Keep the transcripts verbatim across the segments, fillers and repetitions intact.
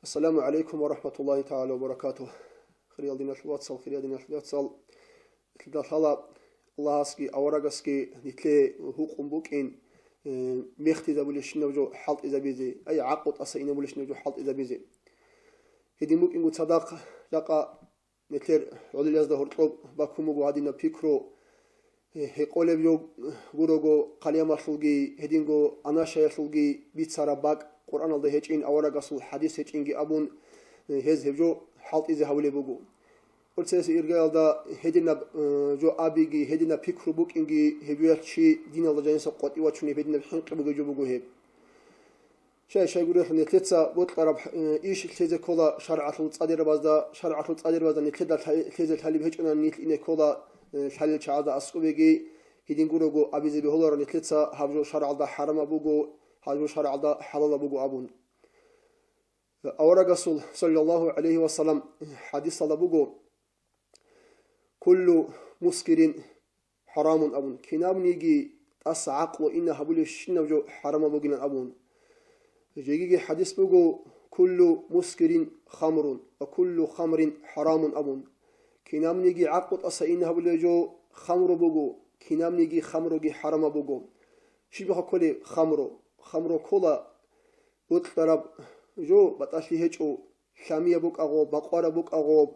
Ассаламу гӀалайкум ва рахматуллагьи тагӀала ва баракатугь. Хириял диналъул вацал, хириял диналъул вацал, нилъеда лъала Аллагьасги аварагасги нилъее гьукъун букӀин, э, мехтизабулебщинаб жо хӀалтӀизабизе, ай, гӀакъу тӀаса инабулебщинаб жо хӀалтӀизабизе. Гьедин букӀинго цадахъ жакъа нилъер гӀолилазда гьоркьоб бакун буго гьадинаб пикру, гьекъолеб жо гурого, хъалиямалъулги, гьединго анашаялъулги бицараб бакӀ Къуръаналда гьечӀин, аварагасул хӀадис гьечӀинги абун, гьез гьеб жо хӀалтӀизе гьавулеб буго. Урциясе иргаялда гьединаб, э, жо абиги, гьединаб пикру букӀинги, гьеб жоялъ чи диналда жаниса къватӀив вачунеб, гьединаб хӀинкъи бугеб жо буго гьеб. Щай-щайгурелъул нилъеца бокьараб, э, иш лъезе ккола шаргӀалъул цӀадирабазда, шаргӀалъул цӀадирабазда нилъеда лъа-, лъезе лъалеб гьечӀони нилъ ине ккола, э, лъалел чагӀазда аскӀобеги, гьедин гурого абизе бегьуларо нилъеца гьаб жо шаргӀалда хӀарамаб буго, гьаб жо шаргӀалда хӀалалаб буго абун. Аварагасул, саллаллагьу гӀалайгьи ва саллам, хӀадисалда буго: «Куллу мускирин хӀарамун», – абун, кинабниги тӀаса гӀакълу ина гьабулебщинаб жо хӀарамаб бугилан абун. Жегиги хӀадис буго: «Куллу мускирин хамрун ва куллу хамрин хӀарамун», – абун. Кинабниги гӀакълу тӀаса ина гьабулеб жо хамру буго, кинабниги хамруги хӀарамаб буго. Щиб мехалъ кколеб хамру? Хамру ккола бокьараб жо, батӀалъи гьечӀо, лъамияб букӀа гъоб, бакъвараб букӀа гъоб,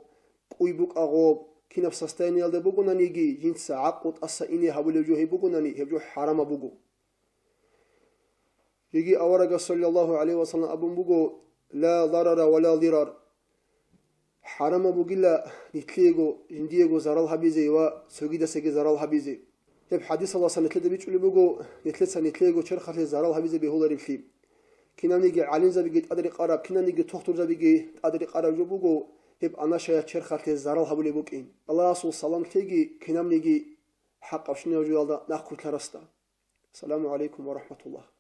кӀуй букӀа гъоб, кинаб состояниялда бугонаниги, жинца гӀакълу тӀаса ине гьабулеб жо гьеб бугонани, гьеб жо хӀарамаб буго. Жеги аварагас, саллаллагьу гӀалайгьи ва саллам, абун буго: «Ла зарара ва ла дирар». ХӀарамаб бугила нилъеего, жиндиего зарал гьабизе ва цогидасаги зарал гьабизе. Гьеб хӀадисалдасан нилъеда бичӀчӀулеб буго, нилъеца нилъеего черхалъе зарал гьабизе бегьулареблъи. Кинабниги гӀалимзабиги тӀадрекъараб, кинабниги тухтурзабиги тӀадрекъараб жо буго, гьеб анашаяс черхалъе зарал гьабулеб букӀин. Аллагьасул салам лъеги кинабниги хӀакъабщинаб жоялда нахъвилълъарасда. Ассаламу гӀалайкум ва рахматуллагь.